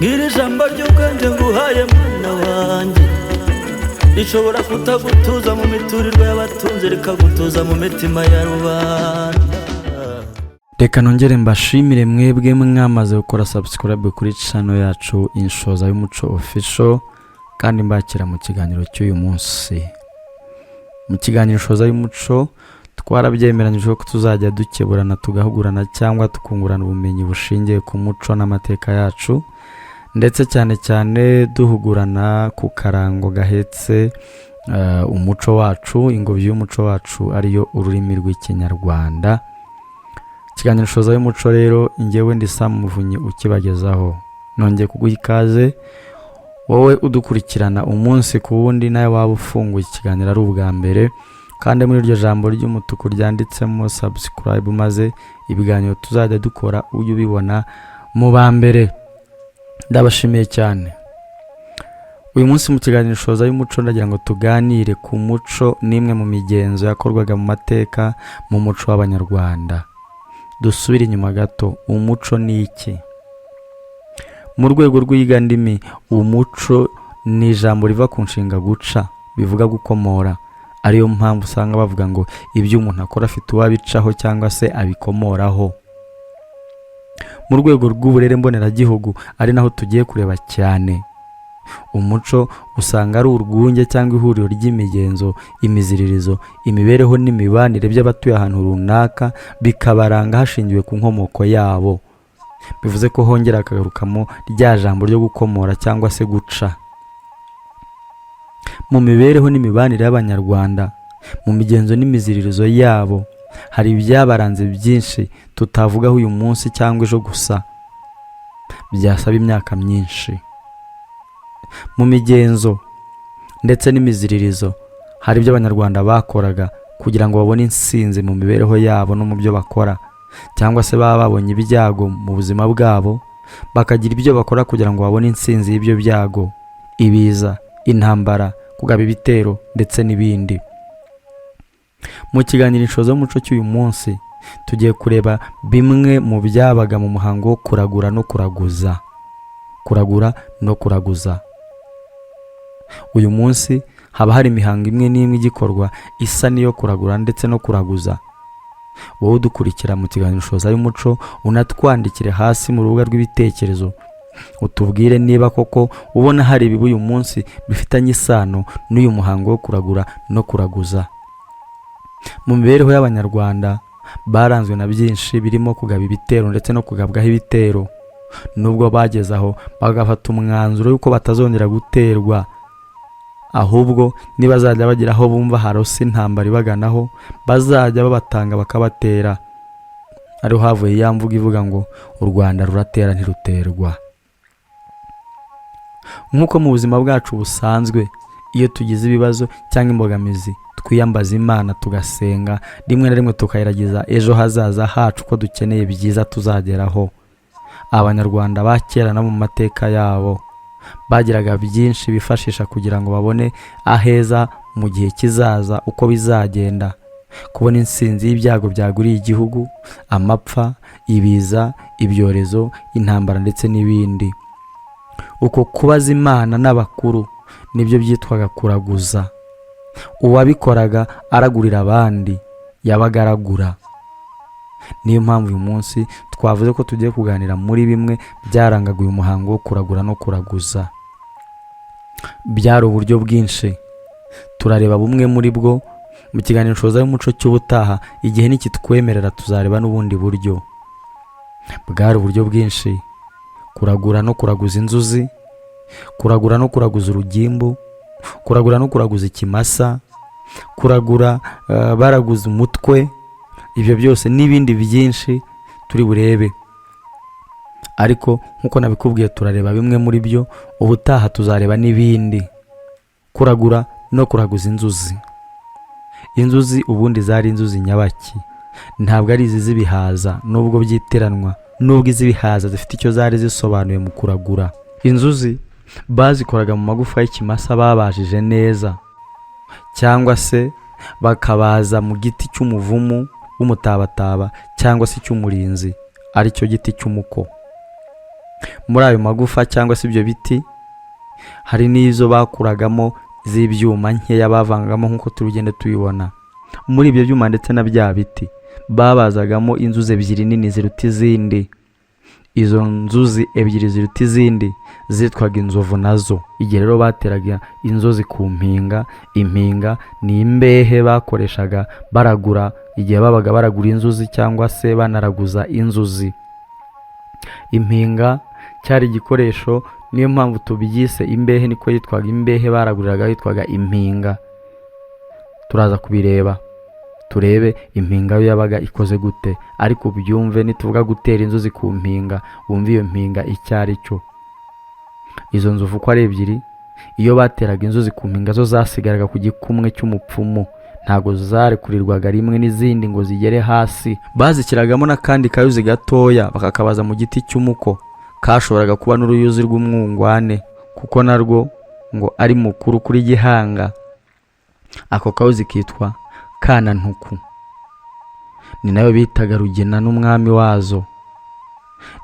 Ngiri ijambo ry'ubwenge nguhaye, mwana wanjye, rishobora kutagutuza mu miturirwa y'abatunze, rikagutuza mu mitima ya rubanda. Reka nongere mbashimire mwebwe mwamaze gukora subscribe kuri channel yacu Inshoza y'Umuco Official, kandi mbakira mu kiganiro cy'uyu munsi. Mu kiganiro Inshoza y'Umuco twarabyemeranyije ko tuzajya dukeburana, tugahugurana cyangwa tukungurana ubumenyi bushingiye ku muco n'amateka yacu, ndetse cyane cyane duhugurana ku karango gahetse umuco wacu, ingobyi y'umuco wacu, ariyo ururimi rw'Ikinyarwanda. Ikiganiro Inshoza y'Umuco rero, njyewe ndi Sam Muvunyi ukibagezaho. Nongeye kuguha ikaze wowe udukurikirana umunsi ku wundi, nawe waba ufunguye ikiganiro ari ubwa mbere, kandi muri iryo jambo ry'umutuku ryanditsemo subscribe, maze ibiganiro tuzajya dukora ujye ubibona mu ba mbere. Ndabashimiye cyane. Uyu munsi mu kiganiro Inshoza y'Umuco ndagira ngo tuganire ku muco n'imwe mu migenzo yakorwaga mu mateka mu muco w'Abanyarwanda. Dusubire inyuma gato. Umuco ni iki? Mu rwego rw'iyigandimi, umuco ni ijambo riva ku nshinga guca, bivuga gukomora. Ariyo mpamvu usanga bavuga ngo ibyo umuntu akora afite uwo abicaho cyangwa se abikomoraho. Mu rwego rw'uburere mboneragihugu, ari naho tugiye kureba cyane, umuco usanga ari urwunge cyangwa ihuriro ry'imigenzo, imiziririzo, imibereho n'imibanire by'abatuye ahantu runaka, bikabaranga hashingiwe ku nkomoko yabo. Bivuze ko hongera hakagarukamo rya jambo ryo gukomora cyangwa se guca. Mu mibereho n'imibanire y'Abanyarwanda, mu migenzo n'imiziririzo yabo, hari ibyabaranze byinshi tutavugaho uyu munsi cyangwa ejo gusa, byasaba imyaka myinshi. Mu migenzo ndetse n'imiziririzo hari ibyo Abanyarwanda bakoraga kugira ngo babone intsinzi mu mibereho yabo no mu byo bakora, cyangwa se baba babonye ibyago mu buzima bwabo, bakagira ibyo bakora kugira ngo babone intsinzi y'ibyo byago, ibiza, intambara, kugaba ibitero ndetse n'ibindi. Mu kiganiro Inshoza y'Umuco cy'uyu munsi tugiye kureba bimwe mu byabaga mu muhango wo kuragura no kuraguza. Kuragura no kuraguza, uyu munsi haba hari imihango imwe n'imwe igikorwa isa n'iyo kuragura ndetse no kuraguza. Wowe udukurikira mu kiganiro Inshoza y'Umuco, unatwandikire hasi mu rubuga rw'ibitekerezo, utubwire niba koko ubona hari ibiba uyu munsi bifitanye isano n'uyu muhango wo kuragura no kuraguza. Mu mibereho y'Abanyarwanda baranzwe na byinshi birimo kugaba ibitero ndetse no kugabwaho ibitero, nubwo bageze aho bagafata umwanzuro y'uko batazongera guterwa, ahubwo nibazajya bagira aho bumva harose intambara ibaganaho, bazajya babatanga bakabatera. Ariho havuye ya mvugo ivuga ngo "U Rwanda ruratera ntiruterwa". Nk'uko mu buzima bwacu busanzwe iyo tugize ibibazo cyangwa imbogamizi twiyambaza Imana, tugasenga, rimwe na rimwe tukayiragiza ejo hazaza hacu ko dukeneye byiza tuzageraho, Abanyarwanda ba kera no mu mateka yabo bagiraga byinshi bifashisha kugira ngo babone aheza mu gihe kizaza uko bizagenda, kubona intsinzi y'ibyago byaguriye igihugu, amapfa, ibiza, ibyorezo, intambara ndetse n'ibindi. Uko kubaza Imana n'abakuru nibyo byitwaga kuraguza. Uwabikoraga aragurira abandi yabaga aragura. Niyo mpamvu uyu munsi twavuze ko tugiye kuganira muri bimwe byarangaga uyu muhango wo kuragura no kuraguza. Byari uburyo bwinshi, turareba bumwe muri bwo mu kiganiro Nshoza y'Umuco cy'ubutaha. Igihe nikitwemerera tuzareba n'ubundi buryo. Bwari uburyo bwinshi: kuragura no kuraguza inzuzi, kuragura no kuraguza urugimbu, kuragura no kuraguza ikimasa, kuragura baraguza umutwe. Ibyo byose n'ibindi byinshi turi burebe, ariko nk'uko nabikubwiye turareba bimwe muri byo, ubutaha tuzareba n'ibindi. Kuragura no kuraguza inzuzi. Inzuzi ubundi zari inzuzi nyabaki? Ntabwo ari izi z'ibihaza, nubwo byitiranwa, nubwo iz'ibihaza zifite icyo zari zisobanuye mu kuragura. Inzuzi bazikoraga mu magufa y'ikimasa babajije neza, cyangwa se bakabaza mu giti cy'umuvumu w'umutabataba cyangwa se icy'umurinzi, aricyo giti cy'umuko. Muri ayo magufa cyangwa se ibyo biti, hari n'izo bakuragamo z'ibyuma nkeya bavangagamo, nk'uko tugenda tubibona. Muri ibyo byuma ndetse na bya biti babazagamo inzuzi ebyiri nini ziruta izindi. Izo nzuzi ebyiri ziruta izindi zitwaga inzovu nazo. Igihe rero bateraga inzuzi ku mpinga, impinga ni imbehe bakoreshaga baragura igihe babaga baragura inzuzi cyangwa se banaraguza inzuzi. Impinga cyari igikoresho, niyo mpamvu tubyise imbehe, niko yitwaga. Imbehe baraguriraga yitwaga impinga. Turaza kubireba, turebe impinga yo yabaga ikoze gute, ariko ubyumve nituvuga gutera inzuzi ku mpinga, wumve iyo mpinga icyo ari cyo. Izo nzovu uko ari ebyiri, iyo bateraga inzuzi ku mpinga, zo zasigaraga ku gikumwe cy'umupfumu, ntabwo zarekurirwaga rimwe n'izindi ngo zigere hasi. Bazishyiragamo n'akandi kayuzi gatoya, bakakabaza mu giti cy'umuko, kashoboraga kuba n'uruyuzi rw'umwungwane, kuko narwo ngo ari mukuru kuri Gihanga. Ako kayuzi kitwa Kanantuku, ni nayo bitaga Rugina n'umwami wazo.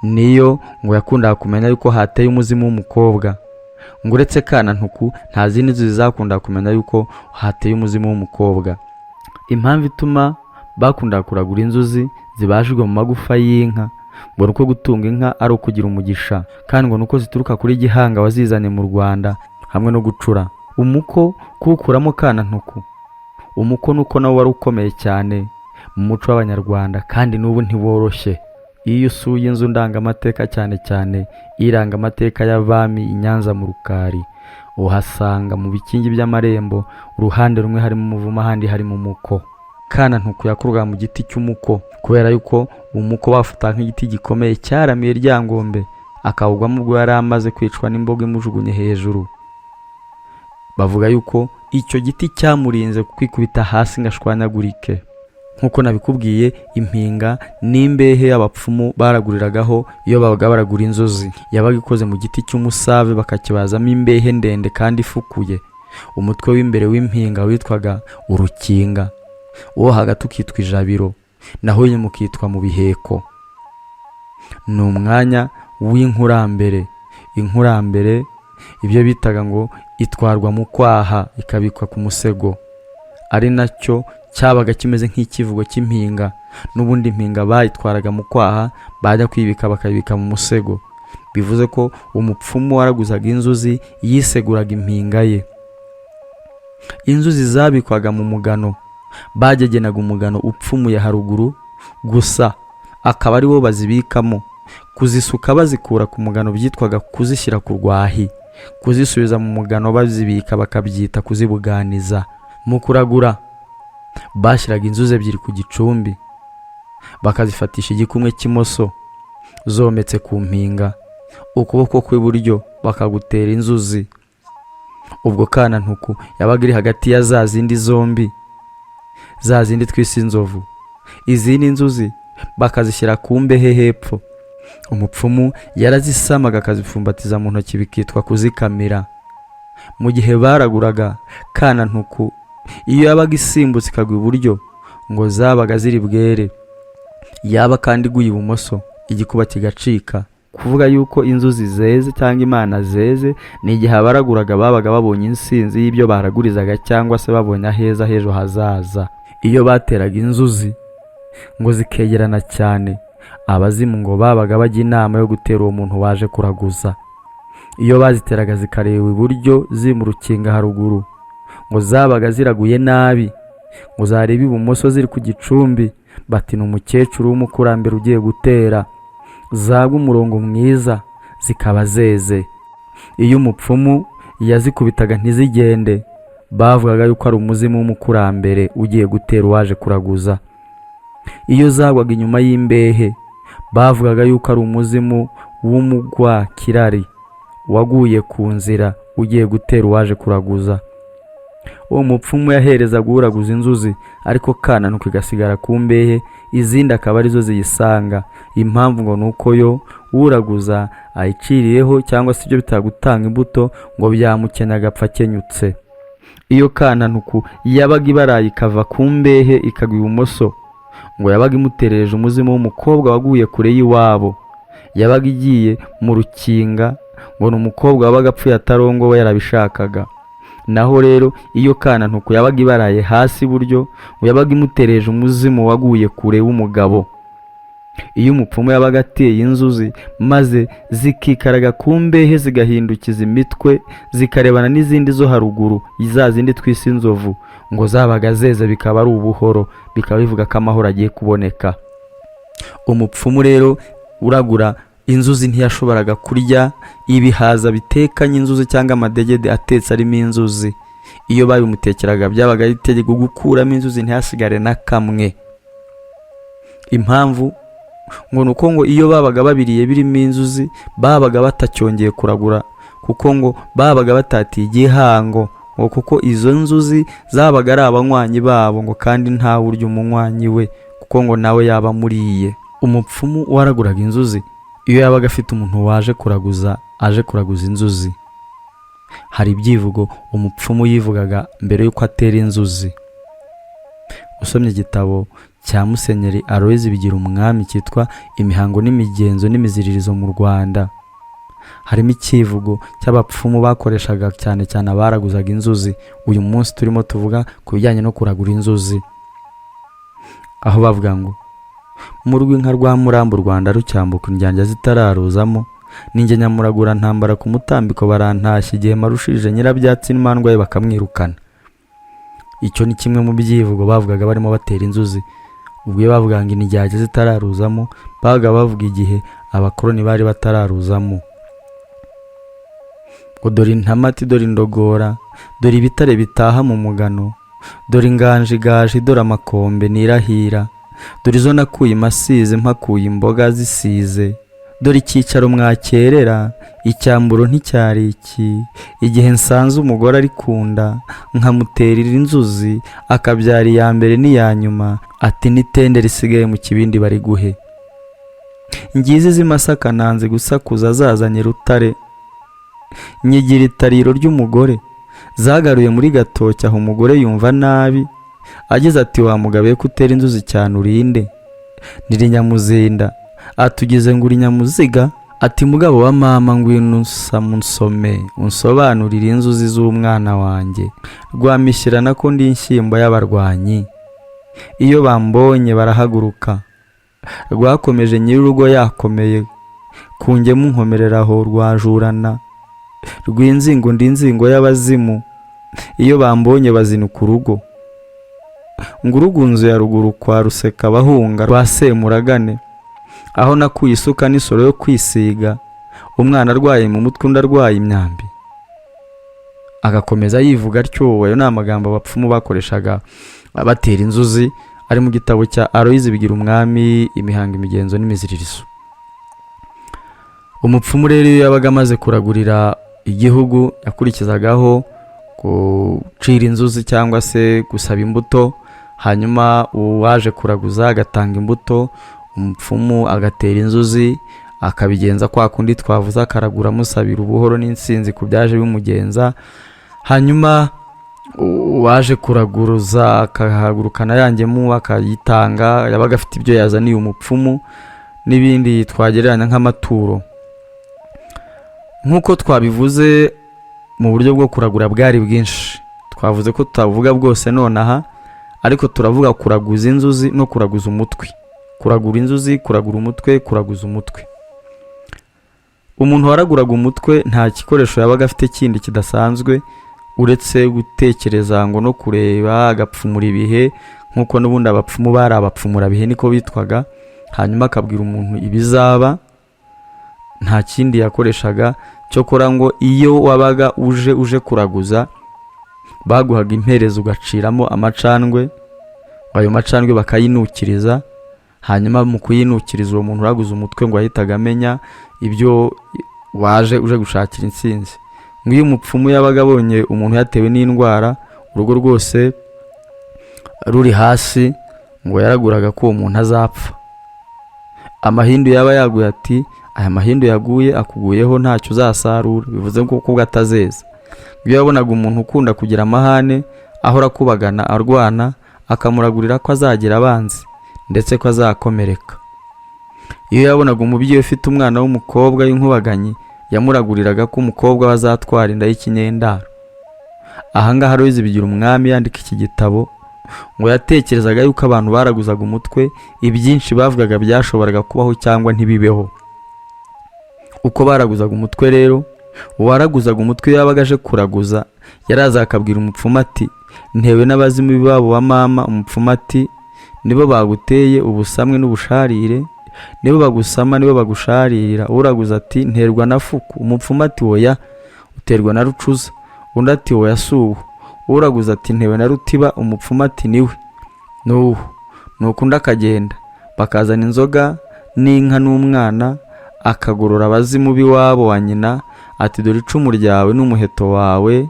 Niyo ngo yakundaga kumenya yuko hateye umuzimu w'umukobwa. Ngo uretse Kanantuku, nta zindi nzuzi zakundaga kumenya yuko hateye umuzimu w'umukobwa. Impamvu ituma bakundaga kuragura inzuzi zibajijwe mu magufa y'inka, ngo ni uko gutunga inka ari ukugira umugisha, kandi ngo ni uko zituruka kuri Gihanga wazizanye mu Rwanda, hamwe no gucura umuko kuwukuramo Kanantuku. Umuko nuko nawo wari ukomeye cyane mu muco w'Abanyarwanda, kandi n'ubu ntiworoshye. Iyo usuye inzu ndangamateka, cyane cyane iranga amateka y'abami i Nyanza mu Rukari, uhasanga mu bikingi by'amarembo uruhande rumwe harimo umuvumo, ahandi harimo umuko. Kanantuku yakorwaga mu giti cy'umuko, kubera yuko umuko bafata nk'igiti gikomeye cyaramiye Ryangombe, akawugwamo ubwo yari amaze kwicwa n'imboga imujugunye hejuru. Bavuga yuko icyo giti cyamurinze kwikubita hasi ngo ashwanyagurike. Nk'uko nabikubwiye, impinga n'imbehe y'abapfumu baraguriragaho iyo babaga baragura inzuzi, yabaga ikoze mu giti cy'umusave, bakakibazamo imbehe ndende kandi ifukuye. Umutwe w'imbere w'impinga witwaga urukinga, uwo hagati ukitwa ijabiro, naho inyuma ukitwa mu biheko. Ni umwanya w'inkurambere. Inkurambere ibyo bitaga ngo itwarwa mu kwaha, ikabikwa ku musego, ari nacyo cyabaga kimeze nk'ikivugo cy'impinga. N'ubundi impinga bayitwaraga mu kwaha, bajya kwibika bakayibika mu musego. Bivuze ko umupfumu waraguzaga inzuzi yiseguraga impinga ye. Inzuzi zabikwaga mu mugano. Bagegenaga umugano upfumuye haruguru gusa, akaba ari wo bazibikamo. Kuzisuka bazikura ku mugano byitwaga kuzishyira ku rwahi, kuzisubiza mu mugano bazibika bakabyita kuzibuganiza. Mu kuragura bashyiraga inzuzi ebyiri ku gicumbi, bakazifatisha igikumwe cy'imoso zometse ku mpinga, ukuboko kw'iburyo bakagutera inzuzi. Ubwo Kanantuku yabaga iri hagati ya za zindi zombi, za zindi twise inzovu. Izindi nzuzi bakazishyira ku mbehe hepfo. Umupfumu yarazisamaga akazifumbatiza mu ntoki, bikitwa kuzikamira. Mu gihe baraguraga, Kanantuku iyo yabaga isimbutse ikagwa iburyo, ngo zabaga ziri bwere, yaba kandi iguye ibumoso igikuba kigacika. Kuvuga yuko inzuzi zeze cyangwa imana zeze ni igihe abaraguraga babaga babonye insinzi y'ibyo baragurizaga, cyangwa se babonye aheza h'ejo hazaza. Iyo bateraga inzuzi ngo zikegerana cyane, abazimu ngo babaga bajya inama yo gutera uwo muntu waje kuraguza. Iyo baziteraga zikareba iburyo zimurukinga haruguru, ngo zabaga ziraguye nabi. Ngo zareba ibumoso ziri ku gicumbi, bati ni umukecuru w'umukurambere ugiye gutera. Zagwa umurongo mwiza zikaba zeze. Iyo umupfumu yazikubitaga ntizigende, bavugaga yuko ari umuzimu w'umukurambere ugiye gutera uwaje kuraguza. Iyo zagwaga inyuma y'imbehe, bavugaga yuko ari umuzimu w'umugwakirari waguye ku nzira ugiye gutera uwaje kuraguza. Uwo mupfumu yaherezaga uraguza inzuzi, ariko Kanantuku igasigara ku mbehe, izindi akaba arizo ziyisanga. Impamvu ngo ni uko yo uraguza ayiciriyeho, cyangwa se ibyo bitagutanga imbuto, ngo byamukenya agapfa akenyutse. Iyo Kanantuku yabaga ibaraye ikava ku mbehe ikagwa ibumoso, ngo yabaga imuterereje umuzimu w'umukobwa waguye kure y'iwabo. Yabaga igiye mu rukinga, ngo ni umukobwa wabaga apfuye atarongowe yarabishakaga. Naho rero iyo kanantuku yabaga ibaraye hasi iburyo, ngo yabaga imutereje umuzimu waguye kure w'umugabo. Iyo umupfumu yabaga ateye inzuzi maze zikikaraga ku mbehe, zigahindukiza imitwe zikarebana n'izindi zo haruguru, za zindi twise inzovu, ngo zabaga zeze bikaba ari ubuhoro, bikaba bivuga ko amahoro agiye kuboneka. Umupfumu rero uragura inzuzi ntiyashoboraga kurya ibihaza bitekanye inzuzi cyangwa amadegede atetse arimo inzuzi. Iyo babimutekeraga byabaga ari itegeko gukuramo inzuzi ntihasigare na kamwe. Impamvu ngo ni uko ngo iyo babaga babiriye birimo inzuzi babaga batacyongeye kuragura, kuko ngo babaga batatiye igihango, ngo kuko izo nzuzi zabaga ari abanywanyi babo, ngo kandi ntawe urya umunywanyi we, kuko ngo nawe yaba amuriye. Umupfumu waraguraga inzuzi iyo yabaga afite umuntu waje kuraguza, aje kuraguza inzuzi, hari ibyivugo umupfumu yivugaga mbere y'uko atera inzuzi. Usomye igitabo cya Musenyeri Aloys Bigirumwami cyitwa Imihango n'Imigenzo n'Imiziririzo mu Rwanda, harimo icyivugo cy'abapfumu bakoreshaga cyane cyane abaraguzaga inzuzi. Uyu munsi turimo tuvuga ku bijyanye no kuragura inzuzi, aho bavuga ngo: mu rw'inka rwa Murambo, u Rwanda rucyambuka indyarya zitararuzamo, ninjye nyamuragura ntambara ku mutambiko, barantashya igihe marushije nyirabyatsi n'imandwa ye bakamwirukana. Icyo ni kimwe mu byivugo bavugaga barimo batera inzuzi. Ubwo iyo bavugaga ngo indyarya zitararuzamo, babaga bavuga igihe abakoloni bari batararuzamo. Ngo dore intamati, dore indogora, dore ibitare bitaha mu mugano, dore inganji igaje, dore amakombe nirahira, dore izo nakuye imasize mpakuye imboga zisize, dore icyicaro mwakerera, icyamburo nticyari iki, igihe nsanze umugore ari kunda nkamuterera inzuzi akabyara iya mbere n'iya nyuma, ati n'itende risigaye mu kibindi bari guhe. Ngizi z'i Masaka nanze gusakuza zazanye rutare, nyigira itariro ry'umugore, zagaruye muri gatoki aho umugore yumva nabi, agize ati wa mugabe ko utera inzuzi cyane urinde? Niri nyamuzinda. Atugize ngo uri nyamuziga. Ati mugabo wa mama, ngwino unsome unsobanurire inzuzi z'umwana wanjye. Rwamishyirana ko ndi inshyimbo y'abarwanyi, iyo bambonye barahaguruka. Rwakomeje nyir'urugo yakomeye ku ngemu nkomerera aho rwajurana rw'inzingo, ndi inzingo y'abazimu, iyo bambonye bazinuka urugo. Ngurugunzu ya ruguru kwa Ruseka bahunga rwa Semuragane, aho nakuye isuka n'isoro yo kwisiga, umwana arwaye mu mutwe undi arwaye imyambi. Agakomeza yivuga atyo. Ayo ni amagambo abapfumu bakoreshaga batera inzuzi, ari mu gitabo cya Aloys Bigirumwami, Imihango, Imigenzo n'Imiziririzo. Umupfumu rero iyo yabaga amaze kuragurira igihugu, yakurikizagaho gucira inzuzi cyangwa se gusaba imbuto. Hanyuma uwaje kuraguza agatanga imbuto, umupfumu agatera inzuzi, akabigenza kwa kundi twavuze, akaragura amusabira ubuhoro n'insinzi ku byaje bimugenza. Hanyuma uwaje kuraguruza akahagurukana ya ngemu akayitanga, yabaga afite ibyo yazaniye umupfumu n'ibindi twagereranya nk'amaturo. Nk'uko twabivuze, mu buryo bwo kuragura bwari bwinshi. Twavuze ko tutavuga bwose nonaha, ariko turavuga kuraguza inzuzi no kuraguza umutwe. Kuragura inzuzi, kuragura umutwe, kuraguza umutwe. Umuntu waraguraga umutwe nta gikoresho yabaga afite kindi kidasanzwe uretse gutekereza ngo no kureba, agapfumura ibihe, nk'uko n'ubundi abapfumu bari abapfumurabihe, niko bitwaga. Hanyuma akabwira umuntu ibizaba, nta kindi yakoreshaga. Cyokora ngo iyo wabaga uje kuraguza, baguhaga imperezo ugaciramo amacandwe, ayo macandwe bakayinukiriza. Hanyuma mu kuyinukiriza, uwo muntu uraguza umutwe ngo yahitaga amenya ibyo waje uje gushakira intsinzi. Ngo iyo umupfumu yabaga abonye umuntu yatewe n'indwara, urugo rwose ruri hasi, ngo yaraguraga ko uwo muntu azapfa. Amahindu yaba yaguye, ati aya mahindu yaguye akuguyeho ntacyo uzasarura, bivuze ko kubwo atazeza. Iyo yabonaga umuntu ukunda kugira amahane, ahora akubagana arwana, akamuragurira ko azagira abanzi ndetse ko azakomereka. Iyo yabonaga umubyeyi ufite umwana w'umukobwa w'inkubaganyi, yamuraguriraga ko umukobwa we azatwara inda y'ikinyendaro. Ahangaha Aloyizi Bigirumwami yandika iki gitabo ngo yatekerezaga yuko abantu baraguzaga umutwe, ibyinshi bavugaga byashoboraga kubaho cyangwa ntibibeho. Uko baraguzaga umutwe rero, uwaraguzaga umutwe iyo yabaga aje kuraguza yaraza akabwira umupfumu ati ntewe n'abazimu b'iwabo wa mama. Umupfumu ati nibo baguteye ubusamwe n'ubusharire, nibo bagusama, nibo bagusharira. Uraguza ati nterwa na fuku. Umupfumu ati oya, uterwa na rucuza. Undi ati oya si uwo. Uraguza ati ntewe na rutiba. Umupfumu ati niwe n'uwo. Nuko undi akagenda, bakazana inzoga n'inka n'umwana, akagorora abazimu b'iwabo wa nyina ati dore icumu ryawe n'umuheto wawe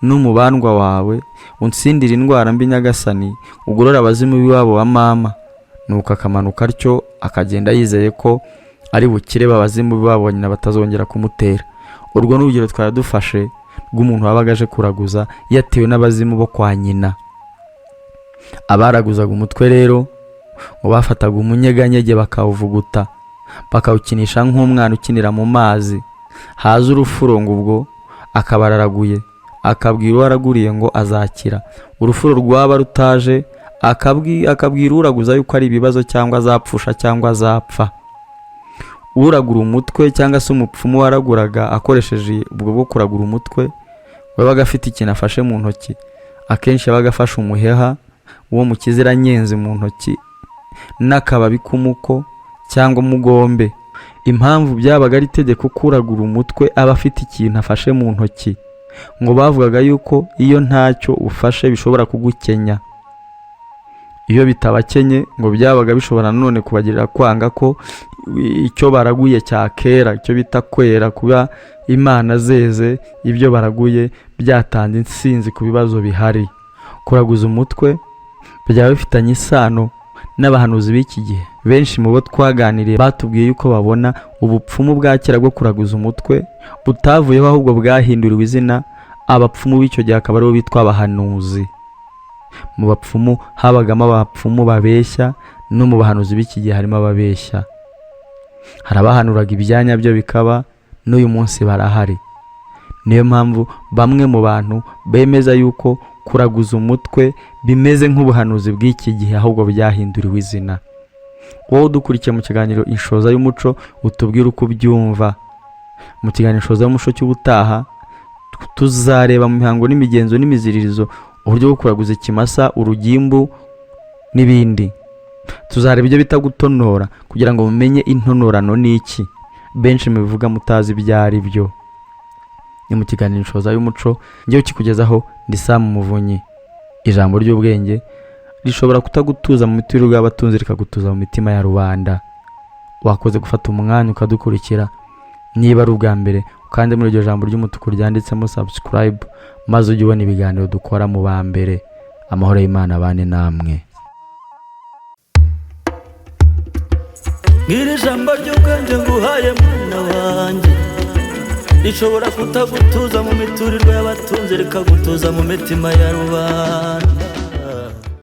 n'umubandwa wawe, unsindire indwara mbi nyagasani, ugorore abazimu b'iwabo wa mama. Nuko akamanuka atyo, akagenda yizeye ko ari bukire abazimu b'iwabo wa nyina batazongera kumutera. Urwo ni urugero twari dufashe rw'umuntu wabaga aje kuraguza yatewe n'abazimu bo kwa nyina. Abaraguzaga umutwe rero ngo bafataga umunyeganyege bakawuvuguta, bakawukinisha nk'umwana ukinira mu mazi, haza urufuro ngo ubwo akaba araraguye, akabwira uwo araguriye ngo azakira. Urufuro rwaba rutaje akabwira uraguza yuko ari ibibazo cyangwa azapfusha cyangwa azapfa. Uragura umutwe cyangwa se umupfumu waraguraga akoresheje ubwo bwo kuragura umutwe, wabaga afite ikintu afashe mu ntoki. Akenshi yabaga afashe umuheha wo mu kiziranyenzi mu ntoki n'akababi k'umuko cyangwa umugombe. Impamvu byabaga ari itegeko ko uragura umutwe aba afite ikintu afashe mu ntoki, ngo bavugaga yuko iyo ntacyo ufashe bishobora kugukenya. Iyo bitabakenye ngo byabaga bishobora nanone kubagirira kwanga ko icyo baraguye cyakera, icyo bita kwera, kuba imana zeze ibyo baraguye byatanze intsinzi ku bibazo bihari. Kuraguza umutwe byaba bifitanye isano n'abahanuzi b'iki gihe. Benshi mu bo twaganiriye batubwiye yuko babona ubupfumu bwa kera bwo kuraguza umutwe butavuyeho, ahubwo bwahinduriwe izina. Abapfumu b'icyo gihe akaba aribo bitwa abahanuzi. Mu bapfumu habagamo abapfumu babeshya, no mu bahanuzi b'iki gihe harimo ababeshya. Hari abahanuraga ibyanya byo bikaba, n'uyu munsi barahari. Niyo mpamvu bamwe mu bantu bemeza yuko kuraguza umutwe bimeze nk'ubuhanuzi bw'iki gihe, ahubwo byahinduriwe izina. Wowe udukurikiye mu kiganiro Inshoza y'Umuco, utubwire uko ubyumva. Mu kiganiro Inshoza y'Umuco cy'ubutaha tuzareba mu mihango n'imigenzo n'imiziririzo uburyo bwo kuraguza ikimasa, urugimbu n'ibindi. Tuzareba ibyo bita gutonora kugira ngo mumenye intonorano ni iki. Benshi mubivuga mutazi ibyo ari byo. Ni mu kiganiro Inshoza y'Umuco, njyewe ukikugezaho ndi Sam Muvunyi. Ijambo ry'ubwenge rishobora kutagutuza mu miturirwa y'abatunzi, rikagutuza mu mitima ya rubanda. Wakoze gufata umwanya ukadukurikira. Niba ari ubwa mbere, ukande muri iryo jambo ry'umutuku ryanditsemo subscribe, maze ujye ubona ibiganiro dukora mu ba mbere. Amahoro y'Imana abane namwe. Ngira ijambo ry'ubwenge nguhaye mwana wanjye, rishobora kutagutuza mu miturirwa y'abatunzi, rikagutuza mu mitima ya rubanda.